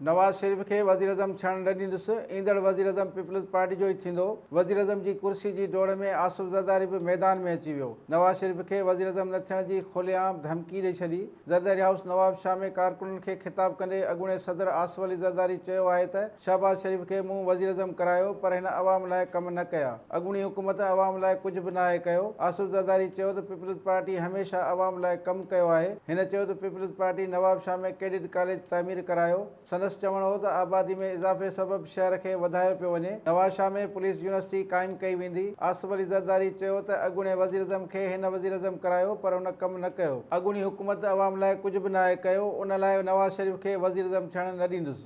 نواز شريف کي وزيراعظم ٿيڻ نه ڏيندس، ايندڙ وزيراعظم پيپلز پارٽي جو ئي ٿيندو، وزيراعظم جي ڪرسي جي ڊوڙ ۾ آصف زرداري به ميدان ۾ اچي ويو، نواز شريف کي وزيراعظم نه ٿيڻ جي کلي عام ڌمڪي ڏئي ڇڏي، زرداري هائوس نوابشاهه ۾ ڪارڪنن کي خطاب ڪندي اڳوڻي صدر آصف علي زرداري چيو آهي ته شهباز شريف کي مون وزيراعظم ڪرايو پر هن عوام لاء ڪم نه ڪيا، اڳوڻي حڪومت عوام لاء ڪجهه به ناهي ڪيو، آصف زرداري چيو ته پيپلز پارٽي هميشه عوام لاء ڪم ڪيو آهي، هن چيو ته peoples party Nawabshah ۾ cadet college تعمير ڪرايو، سندس چوڻ هو ته آبادي ۾ اضافي سبب شهر کي وڌايو پيو وڃي، نوابشاهه ۾ پوليس يونيورسٽي قائم ڪئي ويندي، آصف علي زرداري چيو ته اڳوڻي وزيراعظم کي هن وزيراعظم ڪرايو پر هن ڪم نه ڪيو، اڳوڻي حڪومت عوام لاء ڪجهه به ناهي ڪيو، ان لاء نواز شريف کي وزيراعظم ٿيڻ نه ڏيندس.